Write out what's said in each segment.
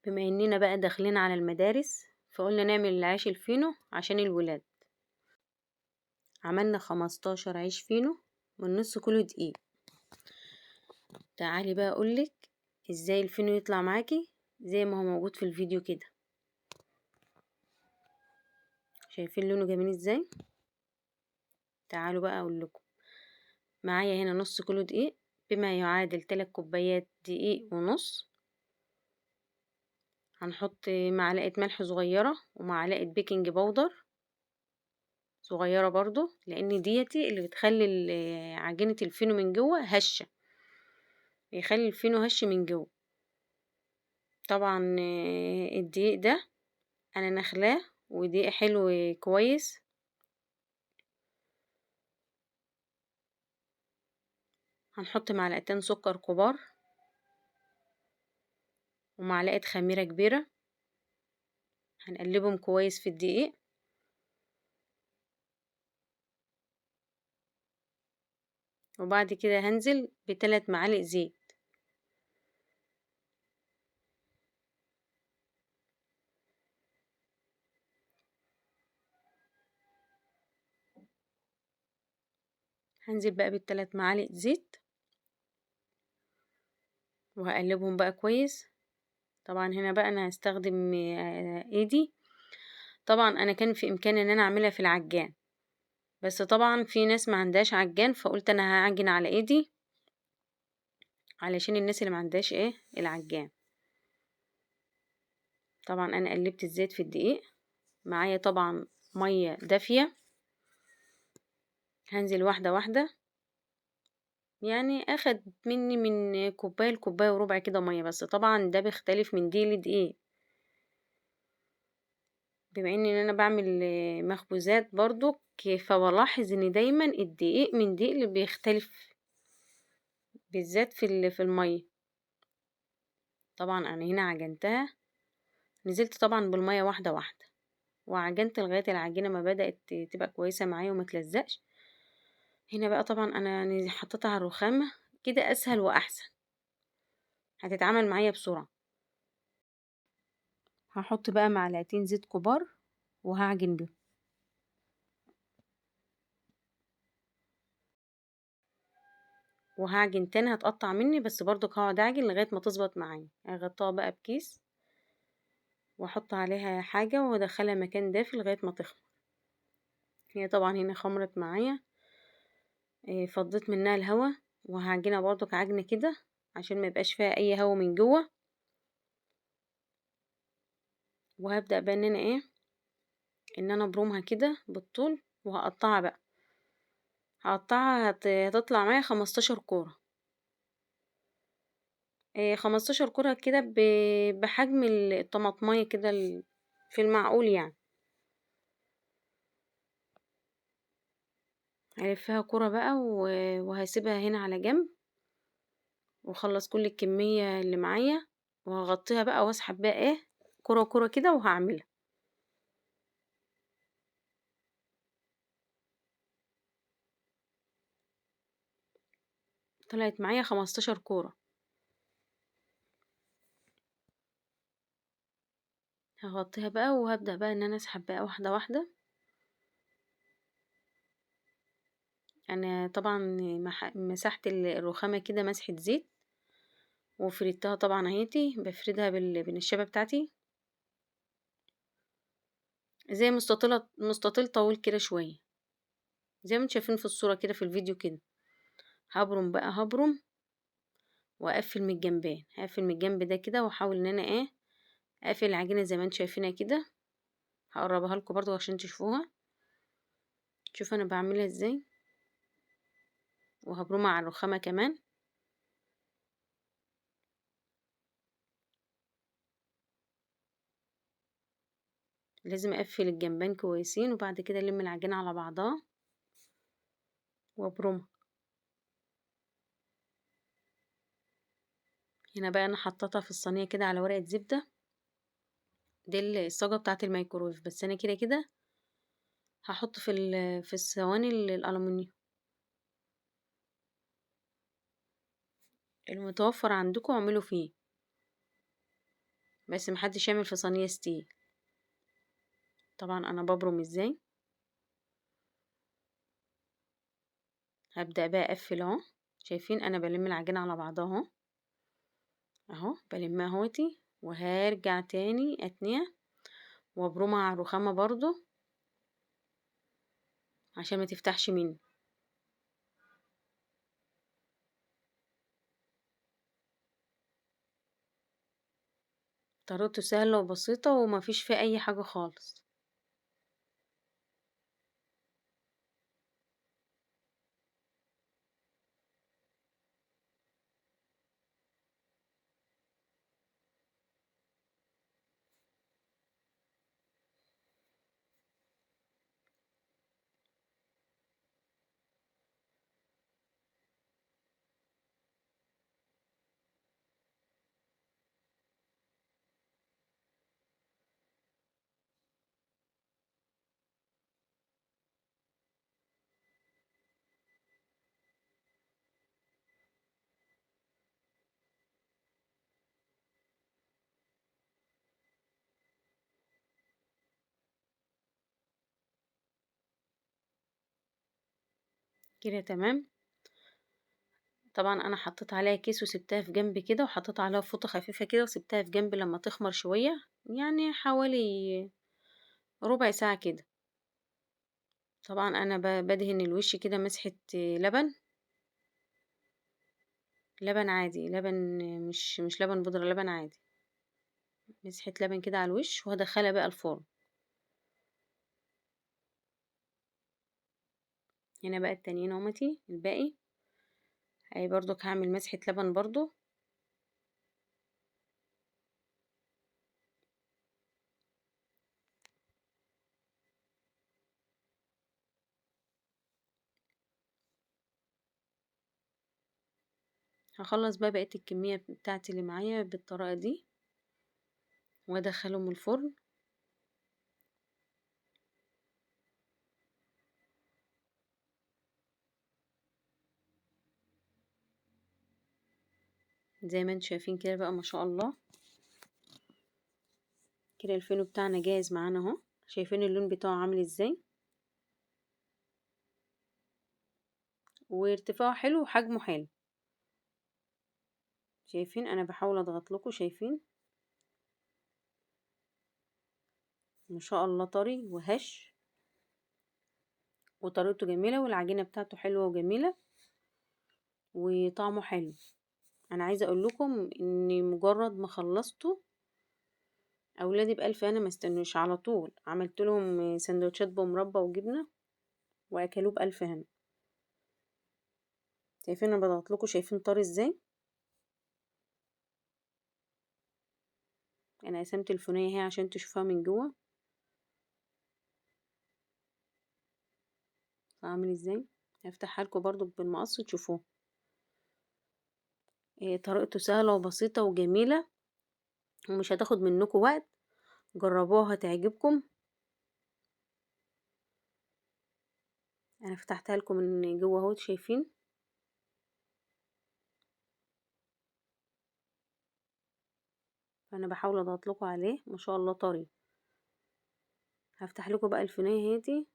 بما اننا بقى داخلين على المدارس فقلنا نعمل العيش الفينو عشان الولاد. عملنا 15 عيش فينو من نص كيلو دقيق. تعالي بقى اقولك ازاي الفينو يطلع معاكي زي ما هو موجود في الفيديو كده. شايفين لونه جميل ازاي؟ تعالوا بقى اقول لكم. معايا هنا نص كيلو دقيق بما يعادل 3 كوبايات دقيق ونص. هنحط معلقة ملح صغيرة ومعلقة baking powder صغيرة برضو، لان ديتي اللي بتخلي عجينة الفينو من جوه هشة، بيخلي الفينو هش من جوه. طبعا الدقيق ده انا نخلاه ودقيق حلو كويس. هنحط معلقتين سكر كبار ومعلقة خميرة كبيرة، هنقلبهم كويس في الدقيق. وبعد كده هنزل ب3 معالق زيت. هنزل بقى ب3 معالق زيت وهقلبهم بقى كويس. طبعا هنا بقى انا هستخدم ايدي. طبعا انا كان في امكاني ان انا اعملها في العجان، بس طبعا في ناس ما عندهاش عجان، فقلت انا هعجن على ايدي علشان الناس اللي ما عندهاش العجان. طبعا انا قلبت الزيت في الدقيق. معايا طبعا ميه دافيه، هنزل واحده واحده، يعني اخد مني من كوبايه لكوبايه وربع كده ميه، بس طبعا ده بيختلف من دقيق لدقيق. بما ان انا بعمل مخبوزات برضو، فبلاحظ ان دايما الدقيق من دقيق اللي بيختلف بالذات في الميه. طبعا انا هنا عجنتها، نزلت طبعا بالميه واحده واحده وعجنت لغايه العجينه ما بدات تبقى كويسه معايا وما تلزقش. هنا بقى طبعا انا حطيتها على الرخامه كده اسهل واحسن، هتتعامل معايا بسرعه. هحط بقى معلقتين زيت كبار وهعجن بيهم. وهعجن تاني، هتقطع مني بس برضو هقعد اعجن لغايه ما تظبط معايا. هغطيها بقى بكيس واحط عليها حاجه وادخلها مكان دافي لغايه ما تخمر. هي طبعا هنا خمرت معايا، فضيت منها الهوا، وهعجنها برضو عجنه كده عشان ما يبقاش فيها اي هوا من جوه. وهبدا بقى ان انا ان انا ابرمها كده بالطول وهقطعها بقى. هقطعها هتطلع معايا 15 كوره، 15 كوره كده بحجم الطماطمايه كده في المعقول يعني. هلفها كوره بقى وهسيبها هنا على جنب، واخلص كل الكميه اللي معايا وهغطيها بقى واسحب بقى كوره كوره كده وهعملها. طلعت معايا 15 كوره. هغطيها بقى وهبدأ بقى ان انا اسحب بقى واحده واحده. انا طبعا مسحت الرخامه كده مسحه زيت وفردتها طبعا اهيتي، بفردها بالنشابه بتاعتي زي مستطيل طويل كده شويه زي ما انتم شايفين في الصوره كده في الفيديو كده. هبرم بقى، هبرم واقفل من الجنبين، هقفل من الجنب ده كده واحاول ان انا اقفل العجينه زي ما انتم شايفينها كده. هقربها لكم برضو عشان تشوفوها، شوفوا انا بعملها ازاي. وهبرمها على الرخامه كمان. لازم اقفل الجنبين كويسين، وبعد كده الم العجينه على بعضها وابرمها. هنا بقى انا حطيتها في الصينيه كده على ورقه زبده، دي الصاجه بتاعه الميكرويف، بس انا كده كده هحط في الصواني الالومنيوم المتوفر عندكم اعملوا فيه. بس محدش يعمل في صينية ستيل. طبعا انا ببرم ازاي. هبدأ بقى اقفل اهو. شايفين انا بلم العجينة على بعضها اهو، اهو بلمها اهوتي، وهرجع تاني اتنيها وابرمها على الرخامة برضو عشان ما تفتحش مني. طريقته سهلة وبسيطة وما فيش فيه اي حاجة خالص. كده تمام. طبعا انا حطيت عليها كيس وسبتها في جنب كده، وحطيت عليها فوطه خفيفة كده وسبتها في جنب لما تخمر شوية، يعني حوالي ربع ساعة كده. طبعا انا بدهن الوش كده مسحه لبن، لبن عادي، لبن مش لبن بودره، لبن عادي، مسحه لبن كده على الوش، وهدخلها بقى الفرن. هنا بقى التانيين اهمتي الباقي اهي برضو هعمل مسحة لبن برضو. هخلص بقى بقية الكمية بتاعتي اللي معايا بالطريقة دي وادخلهم الفرن. زي ما انتم شايفين كده بقى ما شاء الله كده الفينو بتاعنا جاهز معانا اهو. شايفين اللون بتاعه عامل ازاي، وارتفاعه حلو وحجمه حلو. شايفين انا بحاول اضغط لكم، شايفين ما شاء الله طري وهش وطريقته جميلة، والعجينة بتاعته حلوة وجميلة وطعمه حلو. انا عايزه اقول لكم ان مجرد ما خلصته اولادي بالف انا ما استنوش، على طول عملت لهم سندوتشات بمربى وجبنه واكلوه بالف هنا. شايفين انا بضغط لكم، شايفين طري ازاي. انا قسمت الفونيه اهي عشان تشوفوها من جوه عامل ازاي. هفتحها لكم برضو بالمقص تشوفوه. طريقته سهلة وبسيطة وجميلة ومش هتاخد منكم وقت، جربوها هتعجبكم. انا فتحتها لكم من جوه اهو، شايفين انا بحاول اضغط لكم عليه ما شاء الله طري. هفتح لكم بقى الفينيه هاتي.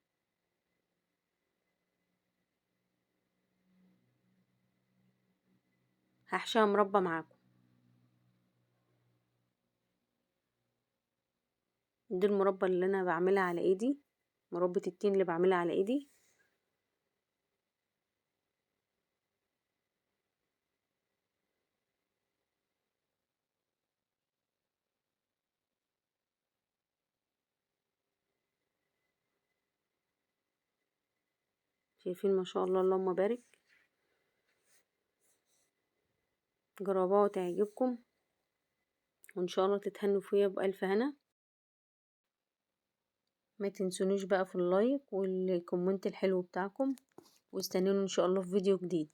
هحشيها مربى معاكم. دي المربى اللي انا بعملها على ايدي، مربى التين اللي بعملها على ايدي. شايفين ما شاء الله اللهم بارك. جربوها وتعجبكم وان شاء الله تتهنوا فيها بألف هنا. ما تنسونيش بقى في ال like وال comment الحلو بتاعكم، واستنوني ان شاء الله في فيديو جديد.